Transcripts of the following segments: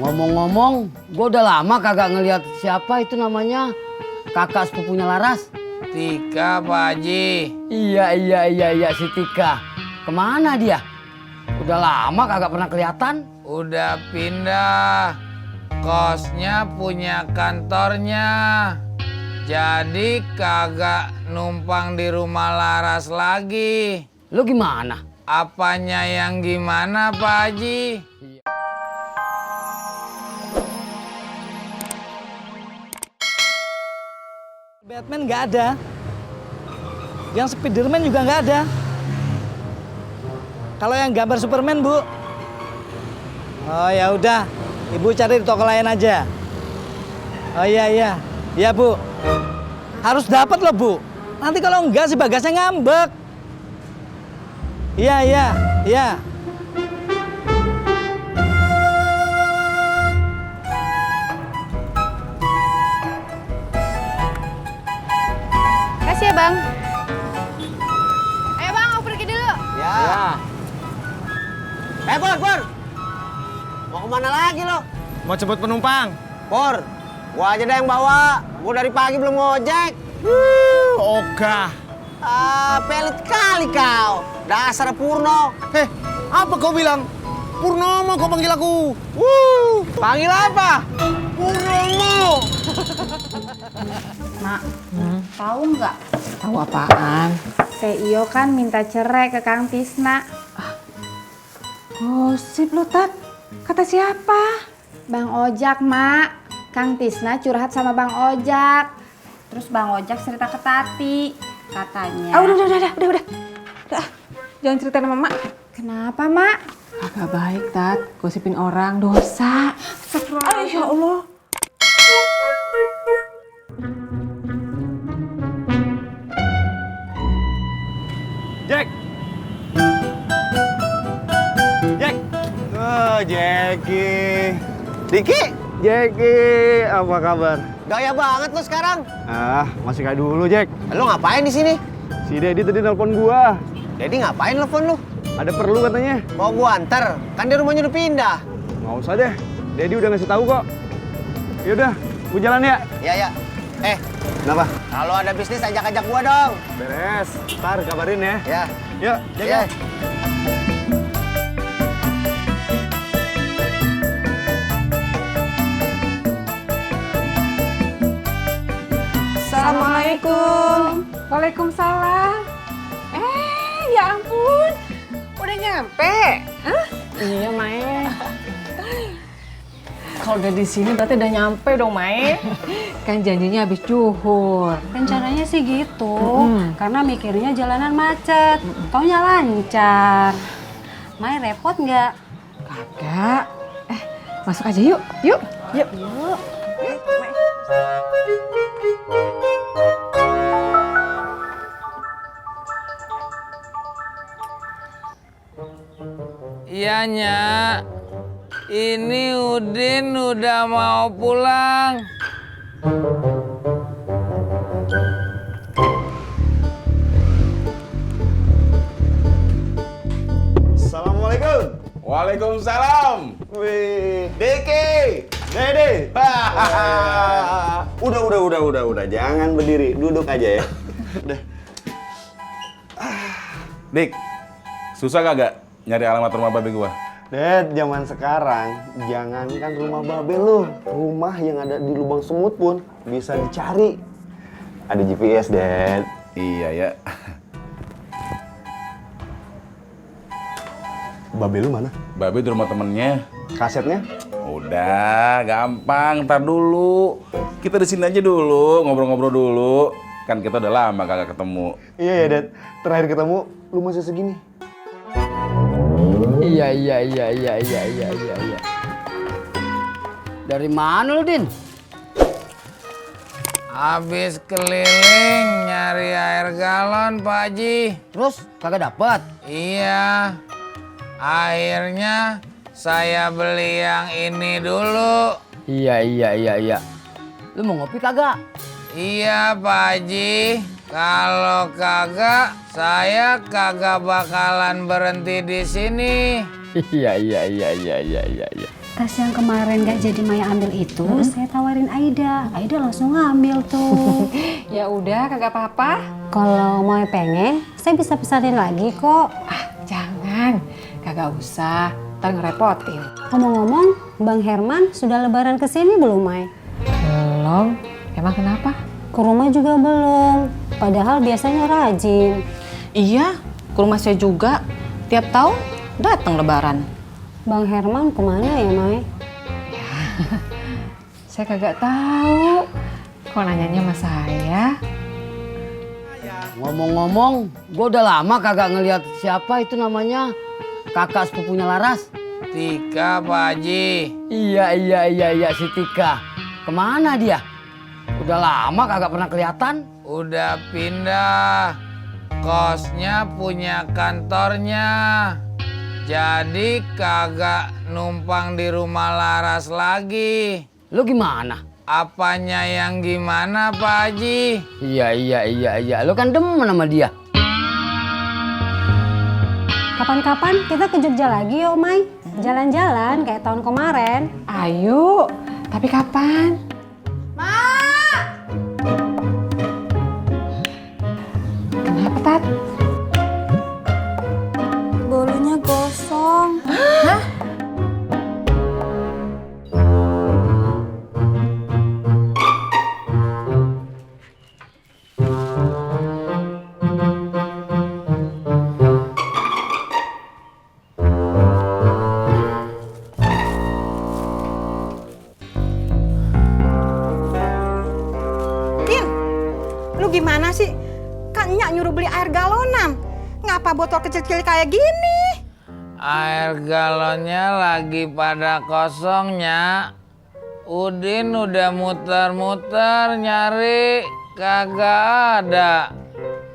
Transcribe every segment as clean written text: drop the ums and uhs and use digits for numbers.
Ngomong-ngomong, gue udah lama kagak ngeliat siapa itu namanya kakak sepupunya Laras. Tika, Pak Haji. Iya, si Tika. Kemana dia? Udah lama kagak pernah kelihatan. Udah pindah. Kosnya punya kantornya. Jadi kagak numpang di rumah Laras lagi. Lu gimana? Apanya yang gimana, Pak Haji? Batman nggak ada, yang Spiderman juga nggak ada. Kalau yang gambar Superman, Bu. Oh ya udah, Ibu cari di toko lain aja. Oh iya, Bu. Harus dapat loh, Bu. Nanti kalau enggak si Bagasnya ngambek. Iya. Kasih ya, Bang. Ayo, Bang, aku pergi dulu. Ya. Pur. Mau kemana lagi lo? Mau jemput penumpang. Pur, gua aja deh yang bawa. Gua dari pagi belum ngojek. Ogah. Pelit kali kau. Dasar Purno. Apa kau bilang? Purnomo kau panggil aku. Panggil apa? Purnomo. Mak, tahu nggak? Tahu apaan? Teh Iyo kan minta cerai ke Kang Tisna. Gosip lu, Tat. Kata siapa? Bang Ojak, Mak. Kang Tisna curhat sama Bang Ojak. Terus Bang Ojak cerita ke Tati. Katanya... Udah. Jangan cerita sama Mak. Kenapa, Mak? Agak baik, Tat. Gosipin orang dosa. Aduh, ya Allah. Jack. Oh, Jackie. Diki, Jackie, apa kabar? gaya banget lo sekarang. Masih kayak dulu, Jack. Lo ngapain di sini? Si Dedi tadi nelpon gua. Jadi ngapain telepon lu? Ada perlu katanya. Mau gua anter? Kan di rumahnya udah pindah. Nggak usah deh. Dedi udah ngasih tahu kok. Yaudah, gua jalan ya. Ya. Kenapa? Kalau ada bisnis ajak-ajak gua dong. Beres. Ntar kabarin ya. Ya. Yuk, Jack. Ya. Assalamualaikum. Waalaikumsalam. Ya ampun. Udah nyampe? Hah? Iya, Mae. Kalau udah di sini berarti udah nyampe dong, Mae. Kan janjinya habis zuhur. Rencananya sih gitu. Karena mikirnya jalanan macet. Taunya lancar. Mai repot nggak? Kagak. Masuk aja yuk. Yuk. Iya, Nyak. Ini Udin udah mau pulang. Assalamualaikum. Waalaikumsalam. Wih. Diki. Dede. Udah. Jangan berdiri, duduk aja ya. Udah. Dik, susah kagak nyari alamat rumah babe gua? Ded, zaman sekarang jangankan rumah babe lu, rumah yang ada di lubang semut pun bisa dicari. Ada GPS, Ded. Iya ya. Babe lu mana? Babe di rumah temennya. Kasetnya? Udah, gampang. Ntar dulu. Kita di sini aja dulu, ngobrol-ngobrol dulu. Kan kita udah lama kagak ketemu. Iya ya, Ded. Terakhir ketemu lu masih segini. Iya. Dari mana lu, Din? Habis keliling nyari air galon, Pak Haji. Terus kagak dapet? Iya. Akhirnya saya beli yang ini dulu. Iya. Lu mau ngopi kagak? Iya, Pak Haji. Kalau kagak, saya kagak bakalan berhenti di sini. Iya. Tas yang kemarin gak jadi Maya ambil itu, saya tawarin Aida. Aida langsung ngambil tuh. Ya udah, kagak apa-apa. Kalau Maya pengen, saya bisa pesanin lagi kok. Ah, jangan. Kagak usah. Ntar ngerepotin. Ngomong-ngomong, Bang Herman sudah lebaran kesini belum, May? Belum. Emang kenapa? Ke rumah juga belum. Padahal biasanya rajin. Iya, ke rumah saya juga. Tiap tahun datang lebaran. Bang Herman kemana ya, May? Saya kagak tahu. Kok nanyanya sama saya? Ngomong-ngomong, gue udah lama kagak ngelihat siapa itu namanya kakak sepupunya Laras. Tika, Pak Haji. Iya, si Tika. Kemana dia? Udah lama kagak pernah kelihatan. Udah pindah. Kosnya punya kantornya. Jadi kagak numpang di rumah Laras lagi. Lu gimana? Apanya yang gimana, Pak Haji? Iya. Lu kan demen sama dia. Kapan-kapan kita ke Jogja lagi, yo, May. Jalan-jalan kayak tahun kemarin. Ayo, tapi kapan? Kenapa, Tat? Bolunya gosong. Hah? Lu gimana sih? Kan Nyak nyuruh beli air galonan. Ngapa botol kecil-kecil kayak gini? Air galonnya lagi pada kosongnya. Udin udah muter-muter nyari, kagak ada.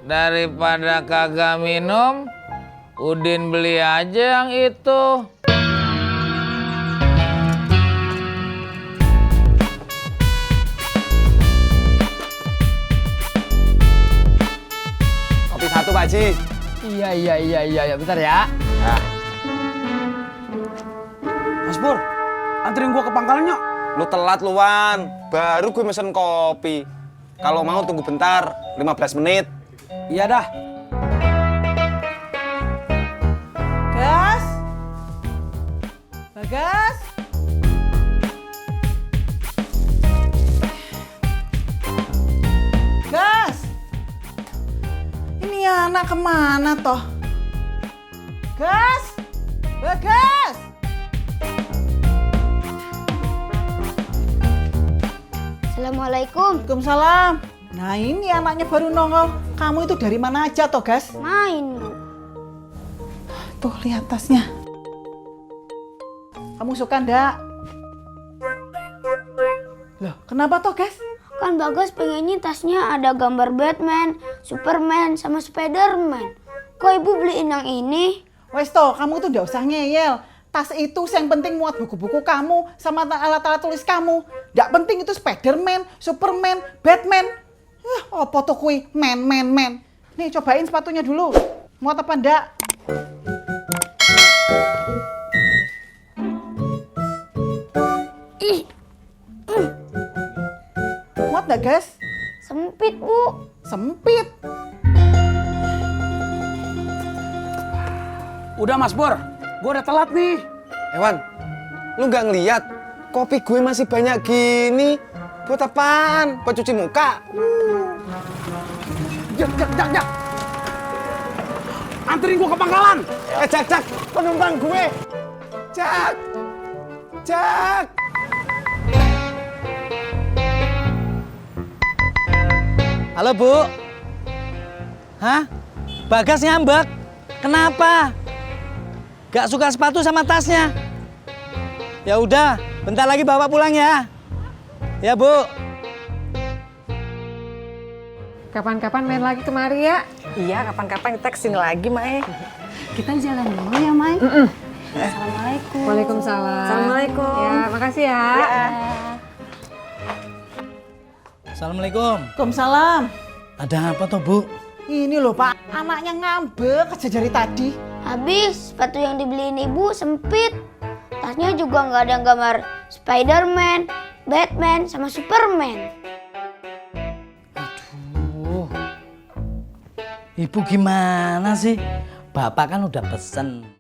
Daripada kagak minum, Udin beli aja yang itu. Kopi satu, Pak Haji. Iya. Bentar ya. Mas Pur, anterin gua ke pangkalannya. Lu telat lu, Wan. Baru gue mesen kopi. Kalau mau tunggu bentar, 15 menit. Iya dah. Gas? Bagas? Gas? Ini anak kemana toh? Gas? Bagas? Assalamualaikum. Waalaikumsalam. Nah ini anaknya baru nongol. Kamu itu dari mana aja toh, Gas? Main, Bu. Tuh lihat tasnya. Kamu suka ndak? Loh, kenapa toh, Gas? Kan Bagas pengennya tasnya ada gambar Batman, Superman, sama Spiderman. Kok Ibu beliin yang ini? Wes toh, kamu tuh ndak usah ngeyel. Tas itu yang penting muat buku-buku kamu sama alat-alat tulis kamu. Ndak penting itu Spiderman, Superman, Batman. Apa tuh kui? Men. Nih cobain sepatunya dulu. Muat apa ndak? Muat ndak, Guys? Sempit, Bu. Sempit. Udah, Mas Pur. Gue udah telat nih. Ewan, lu nggak ngeliat kopi gue masih banyak gini. Buat apaan? Buat cuci muka? Jak. Anterin gue ke pangkalan. Jak. Penumpang gue. Jak. Halo, Bu. Hah? Bagas ngambek. Kenapa? Gak suka sepatu sama tasnya? Ya udah, bentar lagi bawa pulang ya. Ya, Bu. Kapan-kapan main lagi kemari ya? Iya, kapan-kapan kita kesini lagi, Mae. Kita jalan dulu ya, May. Assalamualaikum. Waalaikumsalam. Assalamualaikum. Ya, makasih ya. Assalamualaikum. Waalaikumsalam. Ada apa toh, Bu? Ini loh, Pak. Anaknya ngambek aja dari tadi. Habis sepatu yang dibeliin Ibu sempit. tasnya juga nggak ada gambar Spiderman, Batman, sama Superman. Ibu gimana sih? Bapak kan udah pesen.